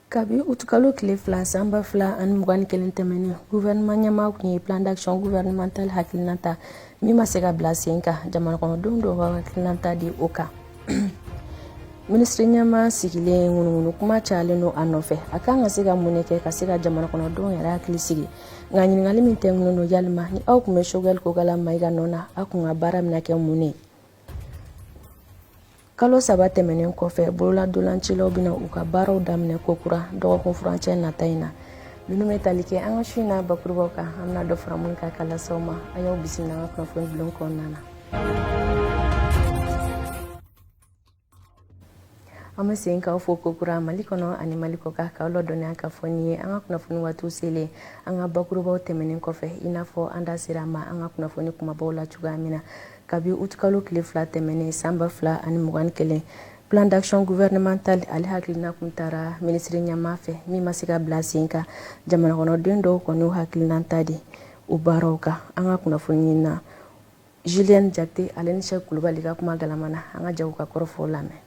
Kabi utukalo tile 2 san 2021 tɛmɛnen, gouvernement ɲɛmaa tun ye plan d'action gouvernemental hakilina ta min ma se ka bila sen kan. Jamana kɔnɔdenw dɔw ka hakilina ta di o kan. Minisiri ɲɛmaa sigilen, ŋunuŋunu kuma cayalen don a nɔfɛ. A kan ka se ka mun de kɛ ka se ka jamana kɔnɔdenw yɛrɛ hakili sigi? Nka ɲininkali min tɛnkunnen don, yalima ni aw tun bɛ Choguel Kokala Mayiga nɔ na, aw kun ka baara bɛna kɛ mun de ye? Kalo 3 tɛmɛnen kɔfɛ, bololadolancilaw bɛna u ka baaraw daminɛ kokura dɔgɔkun furancɛ nata in na. Ninnu bɛ tali kɛ an ka su in na bakurubaw kan, an bɛna dɔ fara minnu kan ka lase aw ma. A y'aw bisimila an ka kunnafoni bulon kɔnɔna na. An bɛ segin k'aw fo kokura Mali kɔnɔ ani Mali kɔkan, k'aw ladɔnniya k'a fɔ nin ye an ka kunnafoni waatiw selen. An ka bakurubaw tɛmɛnen kɔfɛ, i n'a fɔ an da sera a ma an ka kunnafoni kumabaw la cogoya min na, kabi utukalo tile 2 tɛmɛnen san 2021, plan d'action gouvernemental ale hakilina kun taara minisiri ɲɛmaa fɛ min ma se ka bila sen kan. Jamana kɔnɔden dɔw kɔni hakilina ta di o baaraw kan. An ka kunnafoni ɲinina Julienne Jakite ale ni Sɛki Kulubali ka kuma galama na, an ka jɛ ka kɔrɔfɔw lamɛn.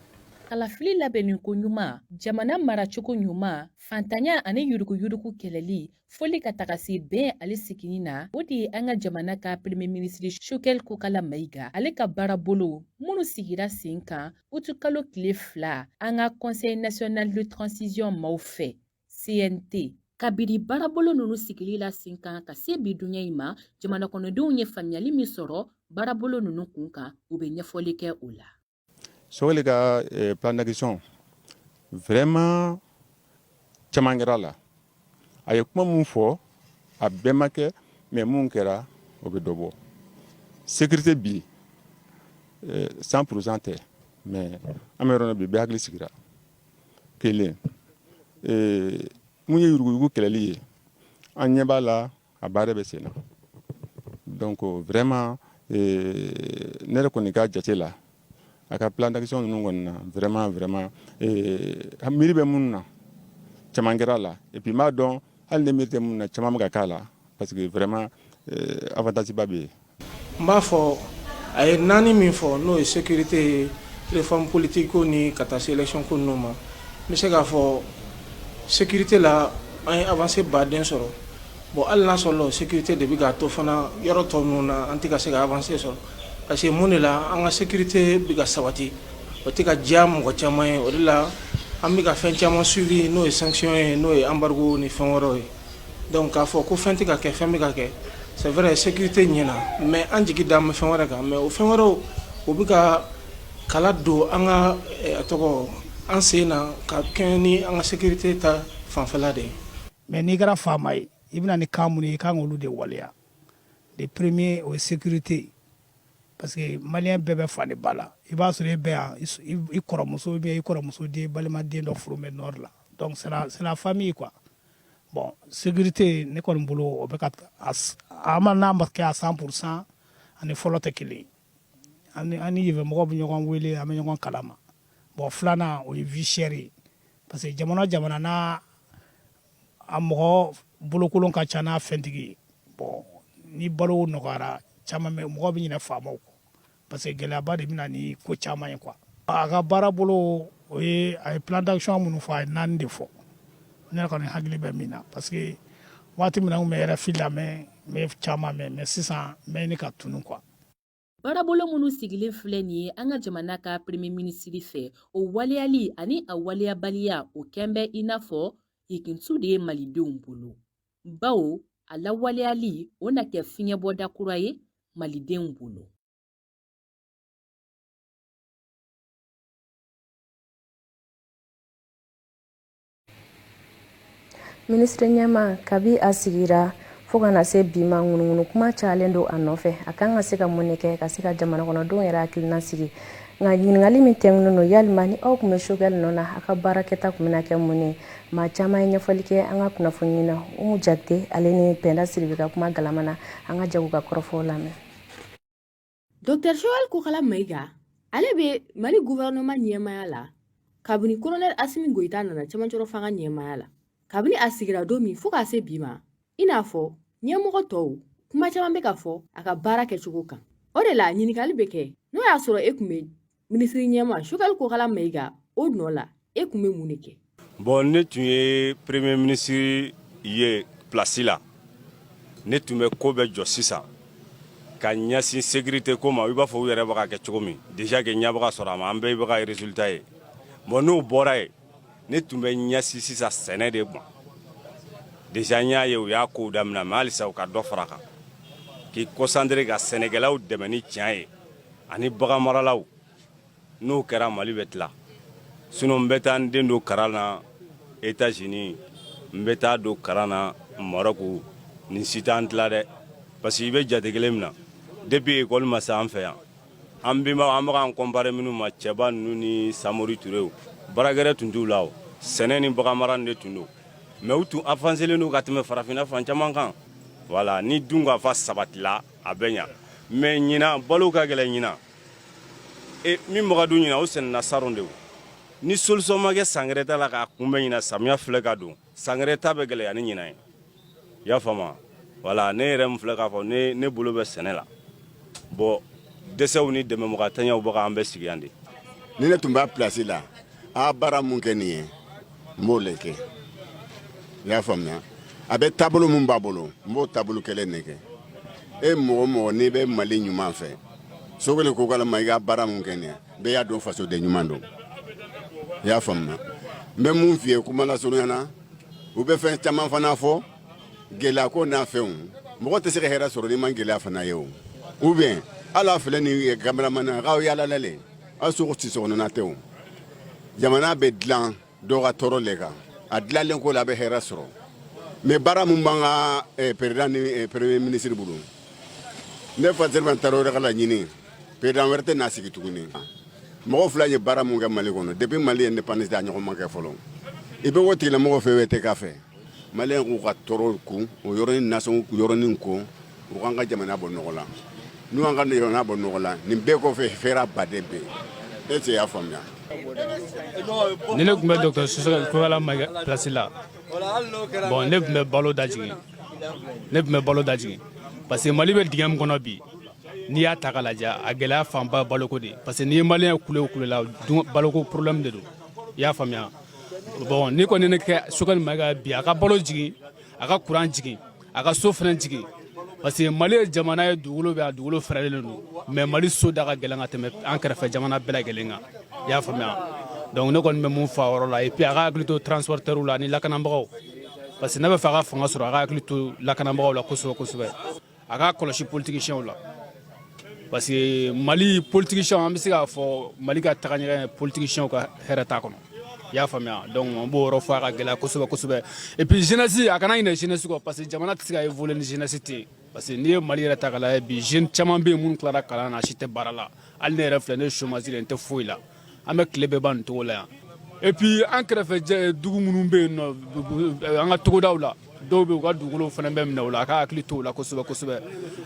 Kalafili labɛnni ko ɲuman, jamana maracogo ɲuman, fantanya ani yuruguyurugu kɛlɛli, foli ka taga se bɛn ale sigini na, o de ye an ka jamana ka premier ministre Choguel Kokala Mayiga ale ka baarabolo minnu sigira sen kan utukalo tile 2 an ka Conseil national de transition maaw fɛ, CNT. Kabiri baarabolo ninnu sigili la sen kan ka se bi dunya in ma, jamana kɔnɔdenw ye faamuyali min sɔrɔ baarabolo ninnu kun kan, u bɛ ɲɛfɔli kɛ o la. Choguel ka plan d'action, vraiment caman kɛra la. A ye kuma mun fɔ, a bɛɛ ma kɛ, mais mun kɛra, o bɛ dɔ bɔ sécurité bi. 100% tɛ, mais an bɛ yɔrɔ min bi, bɛɛ hakili sigira. Kelen, mun ye yuruguyurugu kɛlɛli ye, an ɲɛ b'a la, a baara bɛ sen na. Donc vraiment, ne yɛrɛ kɔni ka jate la, a ka plan d'action ninnu kɔni na, vraiment vraiment, miiri bɛ minnu na, caman kɛra la. Et puis n b'a dɔn, hali ni miiri tɛ minnu na, caman bɛ ka k'a la, parce que vraiment avantage ba bɛ yen. N b'a fɔ a ye naani min fɔ, n'o ye sécurité ye, réforme politique ko ni ka taa se élection ko ninnu ma, n bɛ se k'a fɔ sécurité la, an ye avancée baden sɔrɔ. Bon, hali n'a sɔrɔ sécurité de bɛ k'a to fana yɔrɔ tɔ ninnu na, an tɛ ka se ka avancée sɔrɔ, parce que mun de la an ka sécurité bɛ ka sabati, o tɛ ka diya mɔgɔ caman ye. O de la an bɛ ka fɛn caman suivi, n'o ye sanction ye, n'o ye embargo ni fɛn wɛrɛw ye. Donc k'a fɔ ko fɛn tɛ ka kɛ, fɛn bɛ ka kɛ. C'est vrai, sécurité ɲɛna, mais an jigi da bɛ fɛn wɛrɛ kan. Mais o fɛn wɛrɛw, o bɛ ka kala don an ka a tɔgɔ an sen na ka kɛɲɛ ni an ka sécurité ta fanfɛla de ye. Mais n'i kɛra faama ye, i bɛna ni kan minnu ye, i kan k'olu de waleya. Le premier, o ye sécurité, parce que malien bɛɛ bɛ fa ni ba la. I b'a sɔrɔ e bɛ yan, i kɔrɔmuso ou bien i kɔrɔmuso den, balimaden dɔ furu bɛ nord la. Donc c'est la famille, quoi. Bon, sécurité, ne kɔni bolo, o bɛ ka a ma, n'a ma kɛ à 100%, ani fɔlɔ tɛ kelen ye. An ni yenfɛ mɔgɔw bɛ ɲɔgɔn wele, an bɛ ɲɔgɔn kalama. Bon, filanan, o ye vie chère ye, parce que jamana o jamana n'a a mɔgɔ bolokolon ka ca n'a fɛntigi ye. Bon, ni balo nɔgɔyara, caman bɛ mɔgɔ bɛ ɲinɛ faamaw kɔ, parce que gɛlɛyaba de bɛ na ni ko caman ye, quoi. A ka baara bolo, o ye a ye plan d'action minnu fɔ, a ye naani de fɔ, ne yɛrɛ kɔni hakili bɛ min na, parce que waati min na n tun bɛ RFI lamɛn, n bɛ caman mɛn, mais sisan n bɛ ɲini ka tunu, quoi. Baarabolo minnu sigilen filɛ nin ye an ka jamana ka premier ministre fɛ, o waleyali ani a waleyabaliya, o kɛn bɛ i n'a fɔ yekintu de ye malidenw bolo, bawo a lawaleyali o na kɛ fiɲɛbɔda kura ye malidenw bolo. Minisiri ɲɛmaa, kabi a sigira fo ka na se bi ma, ŋunuŋunu kuma cayalen don a nɔfɛ. A kan ka se ka mun de kɛ ka se ka jamana kɔnɔdenw yɛrɛ hakilina sigi? Nka ɲininkali min tɛnkunnen don, yalima ni aw tun bɛ Choguel nɔ na, a ka baarakɛta tun bɛna kɛ mun ye? Maa caman ye ɲɛfɔli kɛ an ka kunnafoni na. Umu Jakite ale ni Pɛnda Siribe ka kuma galama na, an ka jɛ ka kɔrɔfɔw lamɛn. Dr Choguel Kokala Mayiga, ale bɛ Mali gouvernement ɲɛmaaya la kabini colonel Asimi Goyita nana cɛmancɛrɔ fanga ɲɛmaaya la. Kabini a sigira don min fo k'a se bi ma, i n'a fɔ ɲɛmɔgɔ tɔw, kuma caman bɛ ka fɔ a ka baara kɛcogo kan. O de la ɲininkali bɛ kɛ, n'o y'a sɔrɔ e tun bɛ minisiri ɲɛma Choguel Kokala Mayiga o nɔ la, e tun bɛ mun de kɛ? Bon, ne tun ye premier ministre ye place la, ne tun bɛ ko bɛɛ jɔ sisan ka ɲɛsin sécurité ko ma. I b'a fɔ u yɛrɛ bɛ ka kɛ cogo min déjà, kɛ ɲɛ bɛ ka sɔrɔ a ma, an bɛɛ bɛ ka résultat ye. Bon, n'o bɔra yen, ne tun bɛ ɲɛsin sisan sɛnɛ de ma. Déjà n y'a ye u y'a kow daminɛ, mais halisa u ka dɔ fara kan, k'i concentrer ka sɛnɛkɛlaw dɛmɛ ni tiɲɛ ye ani baganmaralaw. N'o kɛra, Mali bɛ tila. Sinon n bɛ taa n den don karan na États-Unis, n bɛ taa don karan na Maroc, nin si t'an tila dɛ, parce que i bɛ jate kelen min na, depuis école ma se an fɛ yan, an bɛnbaw, an bɛ k'an comparer minnu ma, cɛba ninnu ni Samori Turew, baarakɛrɛ tun t'u la, o sɛnɛ ni baganmara de tun don, mais u tun avancelen don ka tɛmɛ farafinna fan caman kan. Voilà, ni dun ka fa sabatila, a bɛ ɲa. Mais ɲinan balo ka gɛlɛn ɲinan. E min bɛ ka dun ɲinan, o sɛnɛna saron de. O ni solution ma kɛ san wɛrɛ ta la k'a kunbɛn ɲinan, samiya filɛ ka don, san wɛrɛ ta bɛ gɛlɛya ni ɲinan ye. I y'a faamu? Voilà, ne yɛrɛ min filɛ k'a fɔ, ne bolo bɛ sɛnɛ la. Bon, dɛsɛw ni dɛmɛbagatanyaw bɛ k'an bɛɛ sigi yan de. Ni ne tun b'a place la, a baara mun kɛ nin ye, n b'o le kɛ. I y'a faamuya? A bɛ taabolo mun b'a bolo, n b'o taabolo kelen de kɛ. E mɔgɔ mɔgɔ n'i bɛ Mali ɲuman fɛ, Sogɛli Kokala Mayiga, baara mun kɛ nin ye, bɛɛ y'a dɔn fasoden ɲuman don. I y'a faamuya? N bɛ mun f'i ye kuma lasurunya na, u bɛ fɛn caman fana fɔ gɛlɛya ko n'a fɛnw. Mɔgɔ tɛ se ka hɛrɛ sɔrɔ n'i ma gɛlɛya fana ye o. Ou bien hali a filɛ nin ye, cameraman, k'aw yaalala le, aw sogo si sokɔnɔna tɛ o. Jamana bɛ dilan dɔ ka tɔɔrɔ le kan, a dilanlen ko la, a bɛ hɛrɛ sɔrɔ. Mais baara mun b'an ka président ni premier ministre bolo, ne fa Seriman Tarawele ka laɲini, président wɛrɛ tɛ n'a sigi tuguni. Mɔgɔ fila ye baara mun kɛ Mali kɔnɔ depuis Mali indépendance, a ɲɔgɔn ma kɛ fɔlɔ. I bɛ o tigilamɔgɔ fɛ, tɛ k'a fɛ Maliyɛn k'u ka tɔɔrɔ kun o yɔrɔnin nasɔngɔ yɔrɔnin ko u k'an ka jamana bɔ nɔgɔ la. N'u y'an ka jamana bɔ nɔgɔ la, nin bɛɛ kɔfɛ, fɛɛrɛ baden bɛ yen. E cɛ y'a faamuya? Ni ne tun bɛ docteur Sogɛli Kokala Mayiga place la, bon, ne tun bɛ balo dajigin, ne tun bɛ balo dajigin, parce que Mali bɛ dingɛ min kɔnɔ bi, n'i y'a ta k'a lajɛ, a gɛlɛya fanba baloko de, parce que n'i ye maliyɛn kule o kule la, baloko problème de don. I y'a faamuya? Bon, ni kɔni ne kɛ Sogɛli Mayiga bi, a ka balo jigin, a ka kuran jigin, a ka so fana jigin, parce que Mali ye jamana ye, dugukolo bɛ, a dugukolo fɛrɛlen don, mais Mali so da ka gɛlɛn ka tɛmɛ an kɛrɛfɛ jamana bɛɛ lajɛlen kan. I y'a faamuya? Donc ne kɔni bɛ mun fɔ a yɔrɔ la, et puis a ka hakili to transporteur la ani lakanabagaw, parce que n'a bɛ fɛ a ka fanga sɔrɔ, a ka hakili to lakanabagaw la kosɛbɛ kosɛbɛ. A ka kɔlɔsi politiciens la, parce que Mali politiciens, an bɛ se k'a fɔ Mali ka taga ɲɛgɛn, politiciens ka hɛrɛ t'a kɔnɔ. I y'a faamuya? Donc an b'o yɔrɔ fɔ, a ka gɛlɛya kosɛbɛ kosɛbɛ. Et puis jeunesse, a kana ɲinɛ jeunesse kɔ, parce que jamana tɛ se ka évoluer ni jeunesse tɛ yen. Parce que n'i ye Mali yɛrɛ ta k'a lajɛ bi, jeune caman bɛ yen minnu tilara kalan na, a si tɛ baara la. Hali ne yɛrɛ filɛ, ne ye chômage de ye, n tɛ foyi la. An bɛ tile bɛɛ ban nin cogo la yan. Et puis an kɛrɛfɛ dugu minnu bɛ yen nɔ, an ka togodaw la, dɔw bɛ yen, u ka dugukolo fana bɛ minɛ o la. A ka hakili to o la kosɛbɛ kosɛbɛ,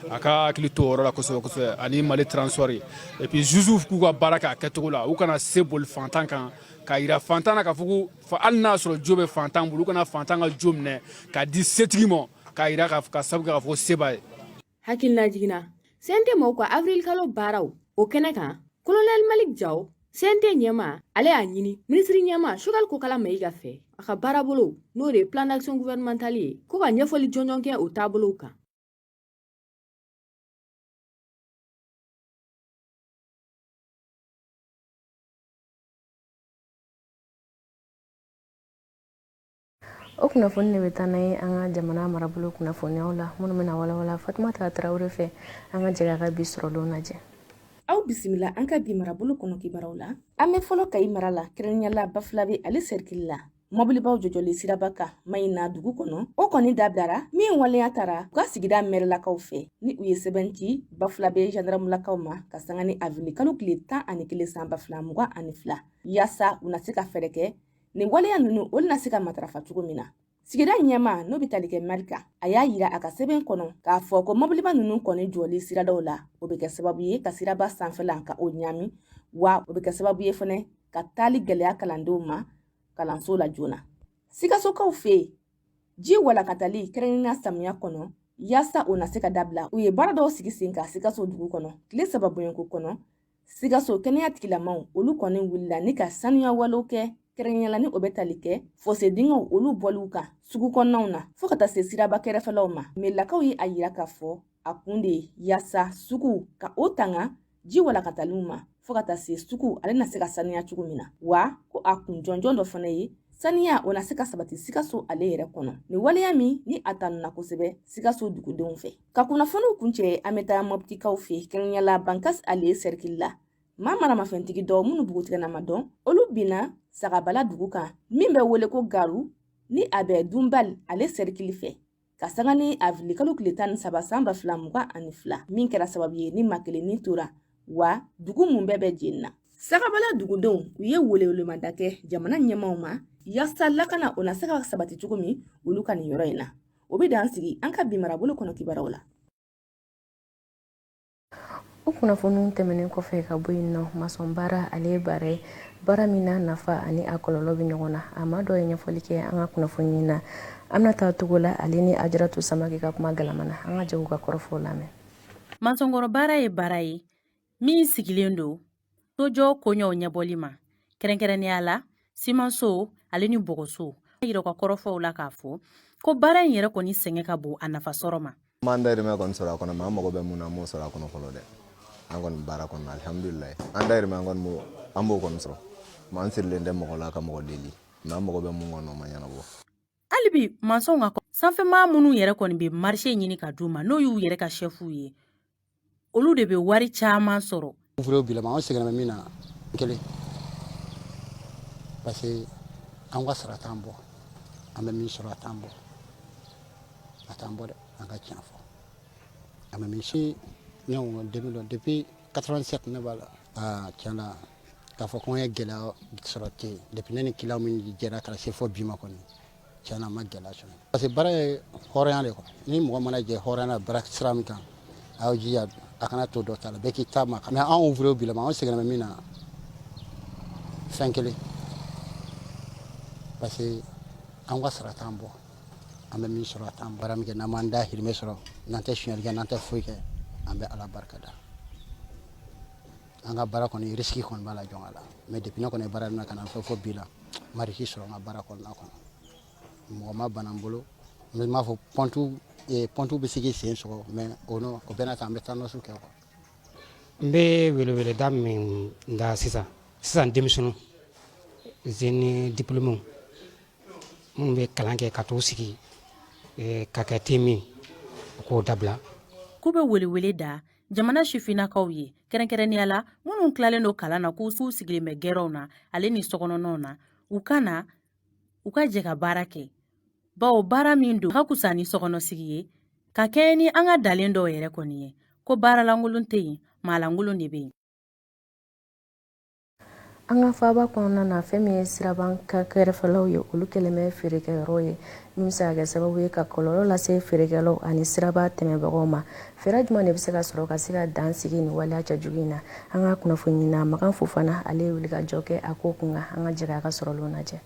a ka hakili to o yɔrɔ la kosɛbɛ kosɛbɛ, ani Mali transport. Et puis juges k'u ka baara kɛ a kɛcogo la, u kana se boli fantan kan k'a yira fantan na k'a fɔ ko hali n'a sɔrɔ jo bɛ fantan bolo, u kana fantan ka jo minɛ k'a di setigi ma, k'a yira ka sabu kɛ k'a fɔ ko se b'a ye. Hakililajigin na, CNT maaw ka avril kalo baaraw o kɛnɛ kan, Kolonɛli Malik Jaw, CNT ɲɛmaa, ale y'a ɲini minisiri ɲɛmaa Sogɛli Kokala Mayiga fɛ, a ka baarabolo, n'o de ye plan d'action gouvernemental ye, ko ka ɲɛfɔli jɔnjɔn kɛ o taabolow kan. O kunnafoni de bɛ taa n'a ye an ka jamana marabolo kunnafoniyaw la, minnu bɛna walawala Fatumata Tarawele fɛ. An ka jɛ ka bi sɔrɔlenw lajɛ. Aw bisimila an ka bi marabolo kɔnɔ kibaruw la. An bɛ fɔlɔ Kayi mara la, kɛrɛnkɛrɛnnenya la Bafulabe ale sɛrikili la. Mɔbilibaw jɔjɔli siraba kan Mayina dugu kɔnɔ, o kɔni dabilara. Min waleya tara u ka sigida mɛrɛlakaw fɛ, ni u ye sɛbɛn ci Bafulabe jandaramulakaw ma ka sanga ni avril kalo tile 11 san 2022, yaasa u na se ka fɛɛrɛ kɛ nin waleya ninnu olu na se ka matarafa cogo min na. Sigida ɲɛmaa, n'o bɛ tali kɛ mɛri kan, a y'a yira a ka sɛbɛn kɔnɔ k'a fɔ ko mɔbiliba ninnu kɔni jɔli siradaw la, o bɛ kɛ sababu ye ka siraba sanfɛla ka o ɲaami, wa o bɛ kɛ sababu ye fɛnɛ ka taali gɛlɛya kalandenw ma kalanso la joona. Sikasokaw fɛ yen, ji walakatali kɛrɛnkɛrɛnnenya samiya kɔnɔ, yaasa o na se ka dabila, u ye baara dɔw sigi sen kan Sikaso dugu kɔnɔ tile 3 bɔɲɔgɔnko kɔnɔ. Sikaso kɛnɛya tigilamaw, olu kɔni wulila ni ka sanuya walew kɛ. Kɛrɛnkɛrɛnnenya la, ni o bɛ tali kɛ fosse dingɛw olu bɔliw kan sugu kɔnɔnaw na fɔɔ ka taa se siraba kɛrɛfɛlaw ma. Merilakaw ye a yira k'a fɔ a kun de ye yaasa sugu ka o tanga ji walakataliw ma fɔɔ ka taa se sugu ale na se ka saniya cogo min na. Wa ko a kun jɔnjɔn dɔ fana ye saniya o na se ka sabati Sikaso ale yɛrɛ kɔnɔ. Nin waleya min ni a tanuna kosɛbɛ Sikaso dugudenw fɛ. Ka kunnafoniw kuncɛ, an bɛ taa Mɔptikaw fɛ, kɛrɛnkɛrɛnnenya la Bankas ale sɛrikili la. Maa maramafɛntigi dɔw minnu bugutigɛna ma dɔn, olu binna Sagabala dugu kan min bɛ wele ko Garu, ni a bɛ Dunbal ale sɛrikili fɛ, ka sanga ni avril tile 13 san 2022, min kɛra sababu ye ni maa kelen ni tora, wa dugu mun bɛɛ bɛ jenina. Sagabala dugudenw u ye welewelemada kɛ jamana ɲɛmaaw ma yaasa lakana o na se ka sabati cogo min olu ka nin yɔrɔ in na. O bɛ dan sigi an ka bi marabolo kɔnɔ kibaruyaw la. O kunnafoniw tɛmɛnen kɔfɛ ka bɔ yen nɔ, masɔn baara ale ye baara ye, baara min n'a nafa ani a kɔlɔlɔ bɛ ɲɔgɔn na. A maa dɔ ye ɲɛfɔli kɛ an ka kunnafoni na. An bɛna taa togo la, ale ni Ajaratu Samake ka kuma galama na. An ka jɛ k'u ka kɔrɔfɔw lamɛn. Masɔnkɔrɔ baara ye baara ye min sigilen don sojɔ koɲɛw ɲɛbɔli ma, kɛrɛnkɛrɛnnenya la simanso ale ni bɔgɔso. Yira ka kɔrɔfɔw la k'a fɔ ko baara in yɛrɛ kɔni sɛgɛn ka bon a nafa sɔrɔ ma. M'an dayirimɛ kɔni sɔrɔ a kɔnɔ, mais an mago bɛ mun na, an m'o sɔrɔ a kɔnɔ fɔlɔ dɛ. An kɔni baara kɔnɔ, alihamudulilayi, an dayirimɛ an kɔni an b'o kɔni sɔrɔ. Mais an sirilen tɛ mɔgɔ la ka mɔgɔ deli, mais an mago bɛ mun kɔnɔ, o ma ɲɛnabɔ. Hali bi mansɔnw ka sanfɛmaa minnu yɛrɛ kɔni bɛ marché ɲini ka d'u ma, n'o y'u yɛrɛ ka sɛfuw ye, olu de bɛ wari caman sɔrɔ. Ouvrier bilama, anw sɛgɛnna min na kelen, parce que an ka sara t'an bɔ, an bɛ min sɔrɔ a t'an bɔ, a t'an bɔ dɛ. An ka tiɲɛ fɔ, an bɛ min si ne ko 2000, depuis 87 ne b'a la. Aa, tiɲɛ na, k'a fɔ ko n ye gɛlɛya sɔrɔ ten depuis ne ni client min jɛra ka se fɔ bi ma kɔni, tiɲɛ na, n ma gɛlɛya sɔrɔ, parce que baara ye hɔrɔnya de quoi. Ni mɔgɔ mana jɛ hɔrɔnya la baara sira min kan, a y'aw jija a kana to dɔ ta la, bɛɛ k'i ta ma. Mais anw ouvrier bilama, anw sɛgɛnna min na fɛn kelen, parce que an ka sara t'an bɔ, an bɛ min sɔrɔ a t'an baara min kɛ, n'an m'an dahirimɛ sɔrɔ, n'an tɛ sonyali kɛ, n'an tɛ foyi kɛ, an bɛ Ala barika da. An ka baara kɔni, risque kɔni b'a la jɔn a la, mais depuis ne kɔni ye baara daminɛ ka na fɔ bi la, n ma risque sɔrɔ n ka baara kɔnɔna kɔnɔ. Mɔgɔ ma bana n bolo. N m'a fɔ pɔntu bɛ se k'i sen sɔgɔ, mais o o bɛɛ n'a ta, an bɛ taa nɔsu kɛ quoi. N bɛ weleweleda min da sisan sisan, denmisɛnninw, jeunes diplômés minnu bɛ kalan kɛ ka t'u sigi ka kɛ te min, u k'o dabila. K'u bɛ welewele da jamana sifinnakaw ye, kɛrɛnkɛrɛnnenya la minnu tilalen don kalan na, k'u sigilen bɛ gɛrɛnw na ale ni sokɔnɔnaw na, u ka na u ka jɛ ka baara kɛ, bawo baara min don ka kusa ni sokɔnɔsigi ye, ka kɛɲɛ ni an ka dalen dɔw yɛrɛ kɔni ye ko baaralankolon tɛ yen, maalankolon de bɛ yen. An ka faaba kɔnɔna na, fɛn min ye siraba kɛrɛfɛlaw ye, olu kɛlen bɛ feerekɛyɔrɔw ye, min bɛ se ka kɛ sababu ye ka kɔlɔlɔ lase feerekɛlaw ani siraba tɛmɛbagaw ma. Fɛɛrɛ jumɛn de bɛ se ka sɔrɔ ka se ka dan sigi nin waleya cɛjugu in na? An ka kunnafoni na, Makan Fofana, ale ye wulikajɔ kɛ a ko kun kan. An ka jɛ a ka sɔrɔlenw lajɛ.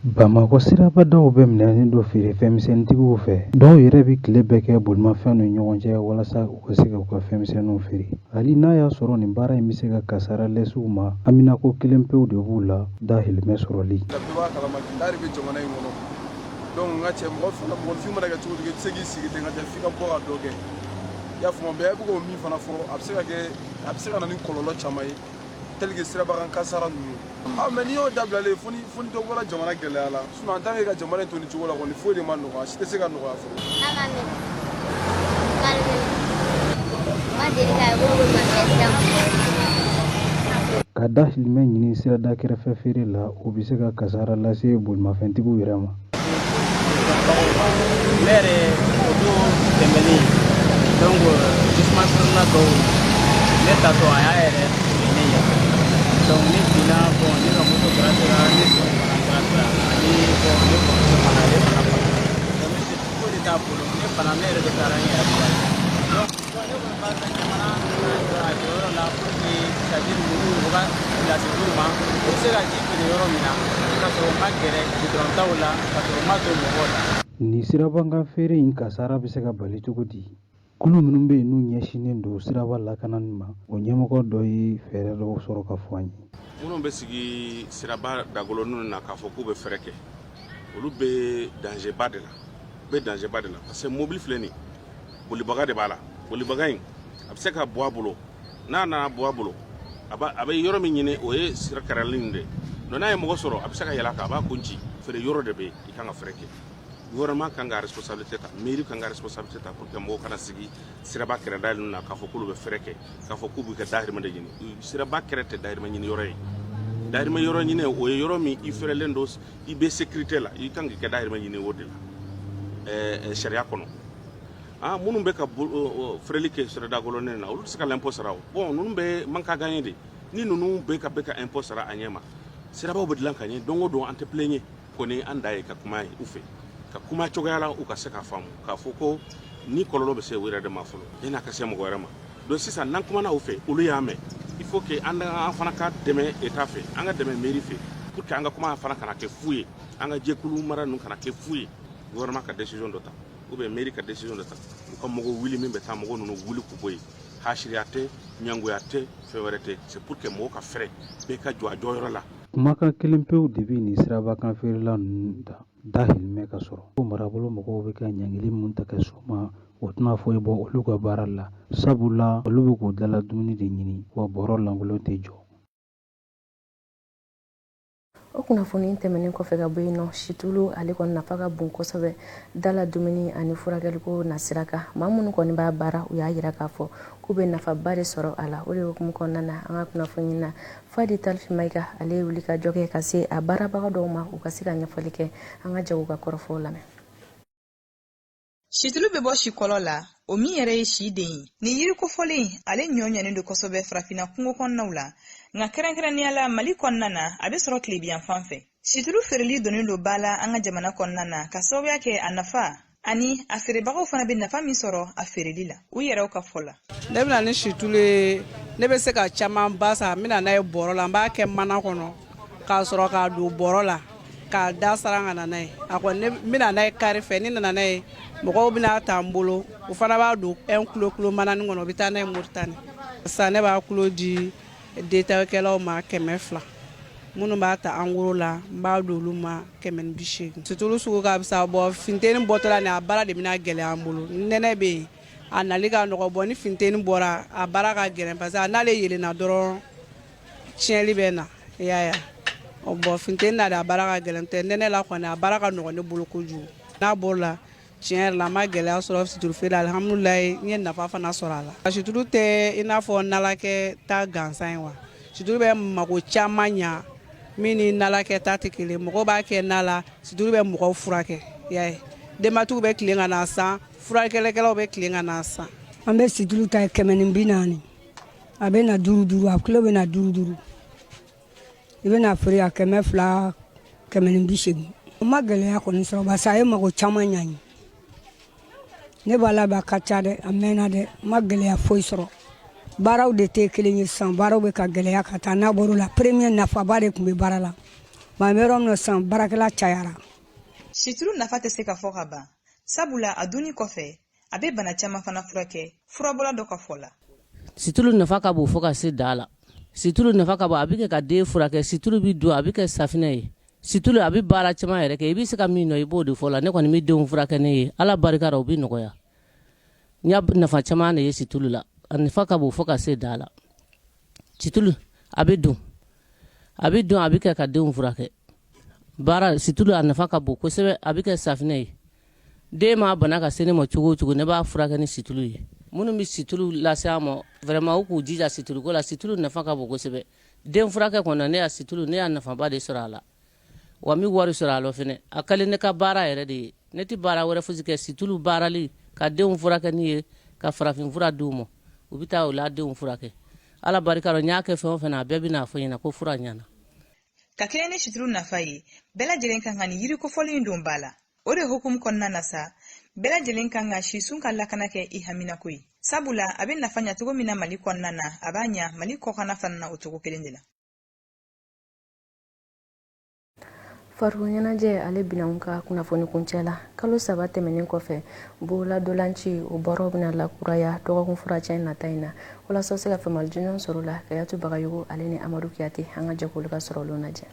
Bamakɔ sirabadaw bɛɛ minɛnen don feerefɛnmisɛnnintigiw fɛ. Dɔw yɛrɛ bɛ tile bɛɛ kɛ bolimafɛn ni ɲɔgɔn cɛ walasa u ka se ka u ka fɛnmisɛnninw feere. Hali n'a y'a sɔrɔ nin baara in bɛ se ka kasara lase u ma, haminako kelen pewu de b'u la, dahirimɛ sɔrɔli. Bɛɛ b'a kalama, gɛlɛya de bɛ jamana in kɔnɔ. Donc n ka cɛ, mɔgɔ fana, mɔgɔninfin mana kɛ cogo cogo, i tɛ se k'i sigi ten ka cɛ, f'i ka bɔ ka dɔ kɛ. I y'a faamu? Bɛɛ bɛ k'o min fana fɔ, a bɛ se ka kɛ, a bɛ se ka na ni kɔlɔlɔ caman ye, tel que sirabakan kasara ninnu. Ah, mais n'i y'o dabilalen, fo ni dɔ bɔra jamana gɛlɛya la. Sinon en tant que ka jamana in to nin cogo la kɔni, foyi de ma nɔgɔya, a si tɛ se ka nɔgɔya fɔlɔ. Ma deli k'a ye ko bolimafɛn sira. Ka dahirimɛ ɲini sirada kɛrɛfɛ feere la, o bɛ se ka kasara lase bolimafɛntigiw yɛrɛ ma. Ne yɛrɛ, o don tɛmɛnen, donc jisuma feerela dɔw, ne tatɔ, a y'a yɛrɛ ne ɲɛfɛ, donc ne binna. Bon, ne ka moto kɛra, ne sen fana kɛra, ani bon, ne kɔrɔmuso fana, ale fana bana. Donc ne tɛ foyi de t'a bolo, ne bana, ne yɛrɛ de taara n yɛrɛ furakɛ. Donc ne kɔni b'a fɛ jamana ka jɔ a jɔyɔrɔ la pour que, c'est à dire, olu u ka place d'u ma, u bɛ se ka ji feere yɔrɔ min na, ka sɔrɔ u ma gɛrɛ goudron taw la, ka sɔrɔ u ma don mɔgɔw la. Nin sirabakan feere in kasara bɛ se ka bali cogo di? Kulu minnu bɛ yen n'u ɲɛsinnen don siraba lakanani ma, o ɲɛmɔgɔ dɔ ye fɛɛrɛ dɔw sɔrɔ ka fɔ an ye. Minnu bɛ sigi siraba dagolo na k'a fɔ k'u bɛ fɛrɛ kɛ, olu bɛ danger ba de la, u bɛ danger ba de la, parce que mobili filɛ nin, bolibaga de b'a la. Bolibaga in, a bɛ se ka bɔ a bolo. N'a nana bɔ a bolo, a bɛ yɔrɔ min ɲini, o ye sira kɛrɛli in de ye. Donc n'a ye mɔgɔ sɔrɔ, a bɛ se ka yɛlɛ a kan, a b'a kun ci. Feere yɔrɔ de bɛ yen, i kan ka fɛrɛ kɛ. Gouvernement kan ka responsabilité ta, mairie kan ka responsabilité ta, pour que mɔgɔw kana sigi siraba kɛrɛda ninnu na k'a fɔ k'olu bɛ fɛrɛ kɛ, k'a fɔ k'u b'u ka dahirimɛ de ɲini. Siraba kɛrɛ tɛ dahirimɛ ɲini yɔrɔ ye. Dahirimɛ yɔrɔ ɲini, o ye yɔrɔ min i fɛrɛlen don, i bɛ sécurité la, i kan k'i ka dahirimɛ ɲini o de la sariya kɔnɔ. Ah, minnu bɛ ka feereli kɛ sirada golonnen na, olu tɛ se ka l'impôt sara. O bon, ninnu bɛ manque à gagner de. Ni ninnu bɛ ka bɛ ka impôt sara a ɲɛ ma, sirabaw bɛ dilan ka ɲɛ. Don o don an tɛ plaigner kɔni, an da ye ka kuma ye u fɛ, ka kuma cogoya la u ka se k'a faamu k'a fɔ ko ni kɔlɔlɔ bɛ se u yɛrɛ de ma fɔlɔ, yan'a ka se mɔgɔ wɛrɛ ma. Donc sisan n'an kumana u fɛ, olu y'a mɛn. Il faut que an fana ka dɛmɛ état fɛ, an ka dɛmɛ mairie fɛ, pour que an ka kuma fana kana kɛ fu ye, an ka jɛkulu mara ninnu kana kɛ fu ye. Gouvernement ka décision dɔ ta, ou bien mairie ka décision dɔ ta, u ka mɔgɔw wuli min bɛ taa mɔgɔw ninnu wuli k'u bɔ yen. Hasiriya tɛ, ɲangoya tɛ, fɛn wɛrɛ tɛ, c'est pour que mɔgɔw ka fɛrɛ, bɛɛ ka jɔ a jɔyɔrɔ la. Kumakan kelen pewu de bɛ nin sirabakan feerela ninnu da dahirimɛ ka sɔrɔ ko marabolo mɔgɔw bɛ ka ɲangili min ta ka s'u ma, o tɛna foyi bɔ olu ka baara la, sabula olu bɛ k'u dala dumuni de ɲini, wa bɔrɔ lankolon tɛ jɔ. O kunnafoni tɛmɛnen kɔfɛ ka bɔ yen nɔ, situlu ale kɔni nafa ka bon kosɛbɛ dala dumuni ani furakɛliko nasira kan. Maa minnu kɔni b'a baara, u y'a yira k'a fɔ k'u bɛ nafaba de sɔrɔ a la. O de hukumu kɔnɔna na, an ka kunnafoni na, Fadi Talifi Mayiga, ale ye wuli ka jɔ kɛ ka se a baarabaga dɔw ma, u ka se ka ɲɛfɔli kɛ. An ka jago ka kɔrɔfɔw lamɛn. Situlu bɛ bɔ sikɔlɔ la, o min yɛrɛ ye si den ye. Nin yiri kofɔlen, ale ɲɔ ɲɛnen don kosɛbɛ farafinna kungo kɔnɔnaw la, nka kɛrɛnkɛrɛnnenya la Mali kɔnɔna na, a bɛ sɔrɔ tilebiyan fan fɛ. Situlu feereli donnen don ba la an ka jamana kɔnɔna na, ka sababuya kɛ a nafa ani a feerebagaw fana bɛ nafa min sɔrɔ a feereli la, u yɛrɛw ka fɔ la. Ne bɛna ni situlu ye, ne bɛ se ka caman ba san. N bɛna n'a ye bɔrɔ la, n b'a kɛ mana kɔnɔ k'a sɔrɔ k'a don bɔrɔ la k'a da saran ka na n'a ye. A kɔni, n bɛna n'a ye kari fɛ. Ni nana n'a ye, mɔgɔw bɛna ta n bolo, u fana b'a don 1 kilo kilo manani kɔnɔ, u bɛ taa n'a ye Moritani. Sisan ne b'a kulo di détailkɛlaw ma 200, minnu b'a ta en gros la, n b'a don olu ma 180. Situlu sugu ka fisa bɔ funteni bɔtɔla ni a baara de bɛna gɛlɛya an bolo. Nɛnɛ bɛ yen, a nali ka nɔgɔ bɔ. Ni funteni bɔra, a baara ka gɛlɛn, parce que n'ale yelenna dɔrɔn, tiɲɛli bɛ na. I y'a ye bɔn, funteni na de a baara ka gɛlɛn tɛ. Nɛnɛ la kɔni, a baara ka nɔgɔn ne bolo kojugu. N'a bɔr'o la, tiɲɛ yɛrɛ la, n ma gɛlɛya sɔrɔ situlu feere. Alihamudulilayi, n ye nafa fana sɔrɔ a la. Situlu tɛ i n'a fɔ nalakɛ ta gansan ye wa. Situlu bɛ mago caman ɲa min ni nalakɛ ta tɛ kelen. Mɔgɔw b'a kɛ na la, situlu bɛ mɔgɔw furakɛ. I y'a ye, denbatigiw bɛ tilen ka na san, furakɛlikɛlaw bɛ tilen ka na san. An bɛ situlu ta 140. A bɛ na duuru duuru, a kilo bɛ na duuru duuru. I bɛna feere a 200, 180. N ma gɛlɛya kɔni sɔrɔ, parce que a ye mago caman ɲa n ye. Ne b'a la, a ka ca dɛ, a mɛnna dɛ. N ma gɛlɛya foyi sɔrɔ. Baaraw de tɛ kelen ye sisan, baaraw bɛ ka gɛlɛya ka taa. N'a bɔr'o la, premier nafaba de tun bɛ baara la, mais an bɛ yɔrɔ min na sisan, baarakɛla cayara. Situlu nafa tɛ se ka fɔ ka ban, sabula a dunni kɔfɛ, a bɛ bana caman fana furakɛ, furabɔla dɔ ka fɔ la. Situlu nafa ka bon fo ka se da la. Situlu nafa ka bon, a bɛ kɛ ka den furakɛ. Situlu bɛ dun, a bɛ kɛ safinɛ ye. Situlu a bɛ baara caman yɛrɛ kɛ. I bɛ se ka min nɔ, i b'o de fɔ la. Ne kɔni bɛ denw furakɛ ne ye, Ala barika la, o bɛ nɔgɔya. N y'a nafa caman de ye situlu la. A nafa ka bon fo ka se da la. Situlu a bɛ dun, a bɛ dun, a bɛ kɛ ka denw furakɛ. Baara situlu a nafa ka bon kosɛbɛ. A bɛ kɛ safinɛ ye. Den maa bana ka se ne ma cogo o cogo, ne b'a furakɛ ni situlu ye. Minnu bɛ situlu lase an ma, vraiment, u k'u jija situluko la. Situlu nafa ka bon kosɛbɛ. Den furakɛ kɔnɔ, ne y'a situlu, ne y'a nafaba de sɔrɔ a la, wa n bɛ wari sɔrɔ a la fɛnɛ. A kɛlen ne ka baara yɛrɛ de ye. Ne tɛ baara wɛrɛ fosi kɛ, situlu baarali ka denw furakɛ ni ye, ka farafin fura d'u ma, u bɛ taa o la denw furakɛ. Ala barika la, n y'a kɛ fɛn o fɛn na, a bɛɛ bɛna fɔ ɲɛna ko fura ɲɛna. Ka kɛɲɛ ni situlu nafa ye, bɛɛ lajɛlen kan ka nin yiri kofɔlen in don ba la. O de hukumu kɔnɔna na sa, bɛɛ lajɛlen kan ka sisun ka lakana kɛ i haminako ye, sabula a bɛ nafa ɲa cogo min na Mali kɔnɔna na, a b'a ɲa Mali kɔkanna fana na o cogo kelen de la. Farikolo ɲɛnajɛ ale bɛna anw ka kunnafoni kuncɛ la. Kalo 3 tɛmɛnen kɔfɛ, bolola-ntolanci o baaraw bɛna lakuraya dɔgɔkun furancɛ nata in na walasa se ka faamuyali jɔnjɔn sɔrɔ la. Kayatu Bagayogo ale ni Amadu Kuyate, an ka jɛ k'olu ka sɔrɔlenw lajɛ.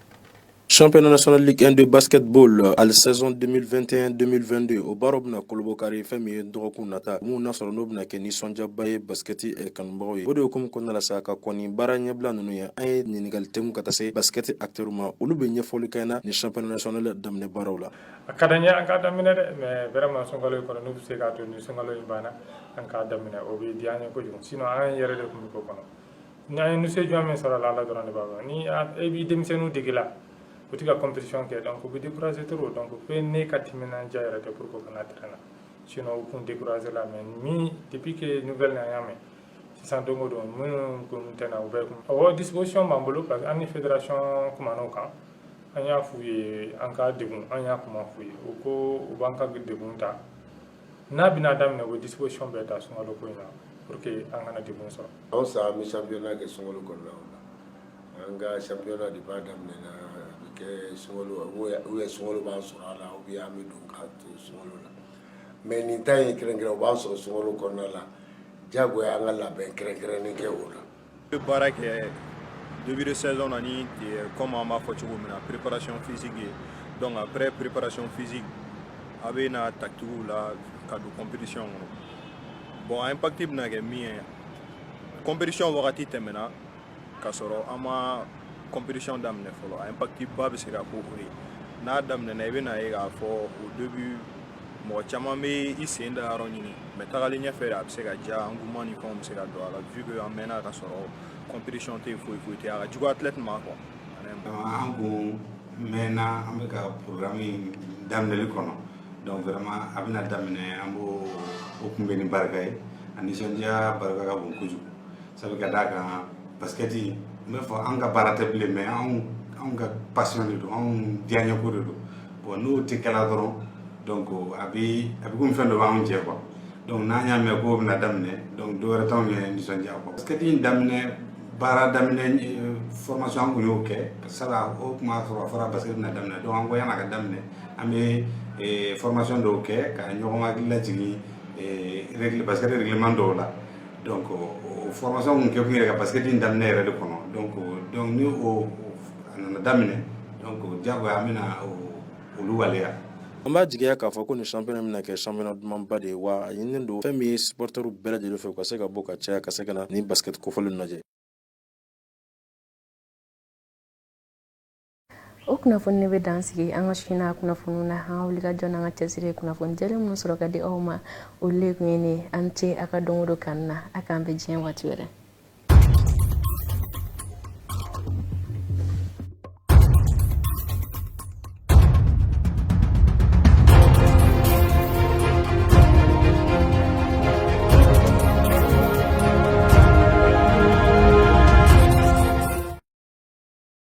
Championnat national Ligue 1 de basketball ale saison 2021-2022, o baaraw bɛna kolobɔkari fɛn min ye dɔgɔkun nata mun n'a sɔrɔ n'o bɛna kɛ nisɔndiyaba ye basketi kanubagaw ye. O de hukumu kɔnɔna la sa, ka kɔn ni baara ɲɛbila ninnu ye, an ye ɲininkali tɛmɛ ka taa se basketi acteurs ma. Olu bɛ ɲɛfɔli kɛ na ni championnat national daminɛ baaraw la. A ka d'an ye an k'a daminɛ dɛ, mais vraiment sunkalo in kɔnɔ, n'u bɛ se k'a to ni sunkalo in banna an k'a daminɛ, o bɛ diya an ye kojugu. Sinon an yɛrɛ de tun bɛ k'o kɔnɔ. Ni an ye nisɔndiya min sɔrɔ a la, Ala dɔrɔn de b'a dɔn. Ni e b'i denmisɛnninw dege la, u tɛ ka compétition kɛ, donc u bɛ décourager trop. Donc fo ne ka timinandiya yɛrɛ kɛ pour que u kana terrain na, sinon u kun décourager la. Mais min depuis que nouvelle an y'a mɛn sisan, don o don minnu kun tɛ na, u bɛɛ kun awɔ, disposition b'an bolo, parce que an ni fédération kumana o kan. An y'a f'u ye an ka degun, an y'a kuma f'u ye, u ko u b'an ka degun ta. N'a bɛna daminɛ, u bɛ disposition bɛɛ ta sunkalo ko in na pour que an kana degun sɔrɔ. Anw sa, an bɛ championnat kɛ sunkalo kɔnɔnaw la. An ka championnat depuis a daminɛna, a bɛ kɛ sunkalo ou bien sunkalo b'an sɔrɔ a la, ou bien an bɛ don k'a to sunkalo la. Mais nin ta in kɛrɛnkɛrɛn, o b'an sɔrɔ sunkalo kɔnɔna la, diyagoya an ka labɛn kɛrɛnkɛrɛnnen kɛ o la. Bɛ baara kɛ début de saison na ni, comme an b'a fɔ cogo min na, préparation physique ye. Donc après préparation physique, a bɛ na tactique la ka don compétition kɔnɔ. Bon, a impact bɛna kɛ min ye, compétition wagati tɛmɛna ka sɔrɔ an ma compétition daminɛ fɔlɔ, a impact ba bɛ se ka k'o ye. N'a daminɛna, i bɛna ye k'a fɔ au début mɔgɔ caman bɛ i sen da yɔrɔ ɲini, mais tagalen ɲɛfɛ a bɛ se ka diya, engouement ni fɛnw bɛ se ka don a la, vu que an mɛnna ka sɔrɔ compétition tɛ yen, foyi foyi tɛ yen. A ka jugu athlète ma quoi. An kun mɛnna, an bɛ ka programme in daminɛli kɔnɔ. Donc vraiment a bɛna daminɛ, an b'o o kunbɛn ni barika ye. A nisɔndiya barika ka bon kojugu, sabu ka d'a kan basket, n bɛ fɔ an ka baara tɛ bilen, mais anw ka passion de don, anw diyaɲɛko de don. Bon, n'o tɛ kɛla dɔrɔn, donc a bɛ komi fɛn dɔ b'anw jɛ quoi. Donc n'an y'a mɛn k'o bɛna daminɛ, donc dɔ wɛrɛ t'anw ye nisɔndiya kɔ. Basket in daminɛ, baara daminɛ, formation an kun y'o kɛ, sabu o tun b'a sɔrɔ a fɔra basket bɛna daminɛ. Donc an ko yan'a ka daminɛ, an bɛ formation dɔw kɛ ka ɲɔgɔn hakili lajigin règle basket règlement dɔw la. Donc o formation kun kɛ kun yɛrɛ ka basket in daminɛ yɛrɛ de kɔnɔ. Donc ni o a nana daminɛ, donc diyagoya an bɛna olu waleya. An b'a jigiya k'a fɔ ko nin championnat bɛna kɛ championnat dumanba de ye wa. A ɲininen don fɛn min ye supporters bɛɛ lajɛlen fɛ, u ka se ka bɔ ka caya ka se ka na nin basket kofɔlen lajɛ. O kunnafoni bɛ dan sigi an ka su in na kunnafoniw na. An ka wulikajɔ n'an ka cɛsiri ye kunnafoni jɛlen minnu sɔrɔ ka di aw ma, olu le tun ye nin ye. An ce a ka don o don kanu na. A k'an bɛn diɲɛ waati wɛrɛ.